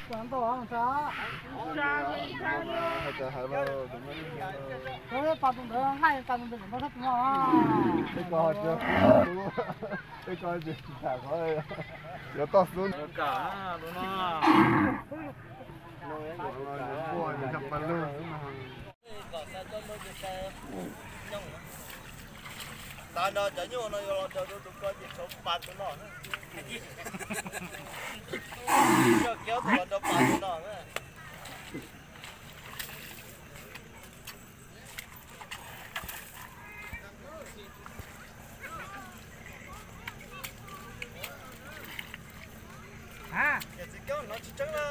Ntau, ntau, ntau. Hais tias hais los, tus no, tus no. Peb ko ho tsis, peb ko tsis tham qhov yuav toj xub. Npua nws cov pas lug xwb no. Tav no cov nyuj no yuav los daws rau tus ko ces tshuav pas tus no na. Coj kiag tus los rau pas tus no na. Niam txiv koob hnov tsis tseeb na.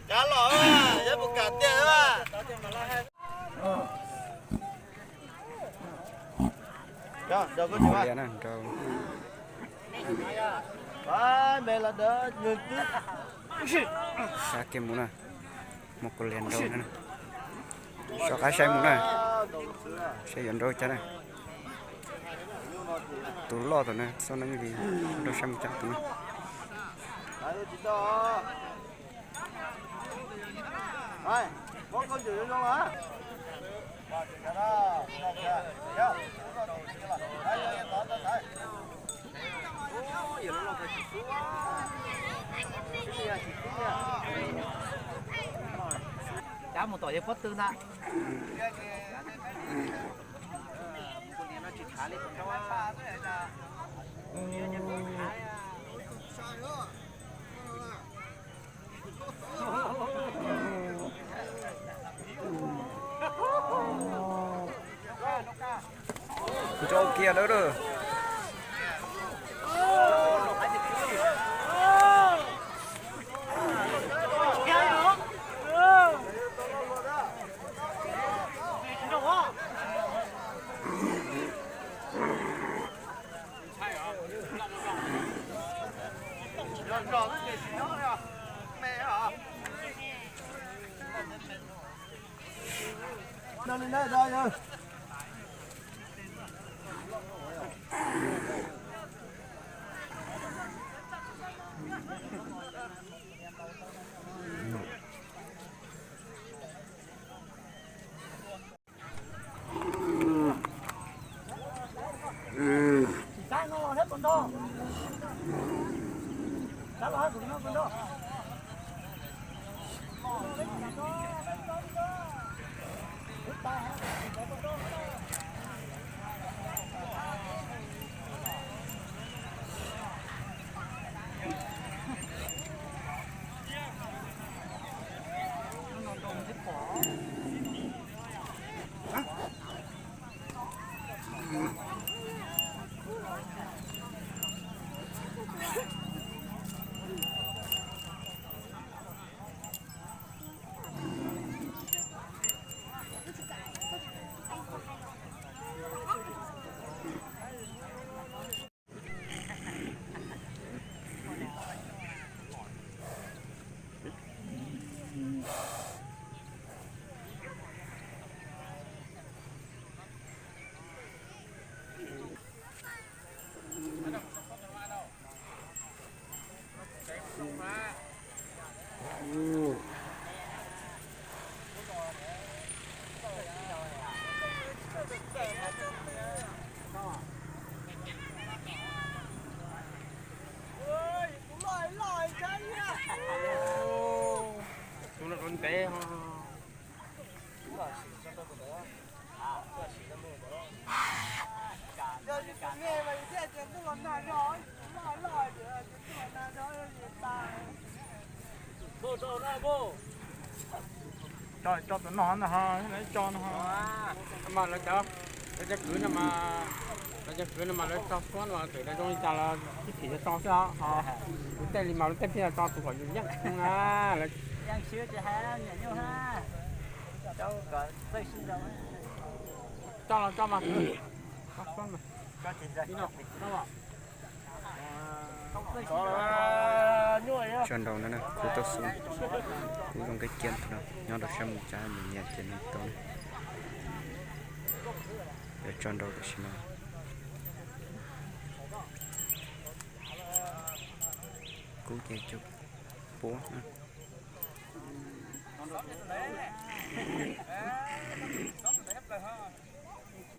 Kav los, yog puas kam tiag. Mus lias na, nrau. Me los dawb nws twb. Sab kiag mus na, mus kuv lias nrau na. Soj qab saib mus na, saib yuav nrau cas na. Tus loj tom na, xoj no li nrau saib mus cas tus na. Cab mus tom yawg pob tw ntag. Nrau kiag dawb dawb. Tso, tso tus no no, lawv tso no. Mas lawv cov, lawv cov kwv no mas, lawv cov kwv no mas lawv tso suab no mas txawm lawv zoo li cas los ib thim tso xwb os. Ho kuv tej li mas lub tej pheej tso tus kom yus yeej na. Tso los tso mas. Tso nraud no na, kub tau xub, kub zoo kab kiab no, nyob rau sab mus cas nws nyiam ces nws tau na. Yuav tso nraud tam sim no. Ces cov puav,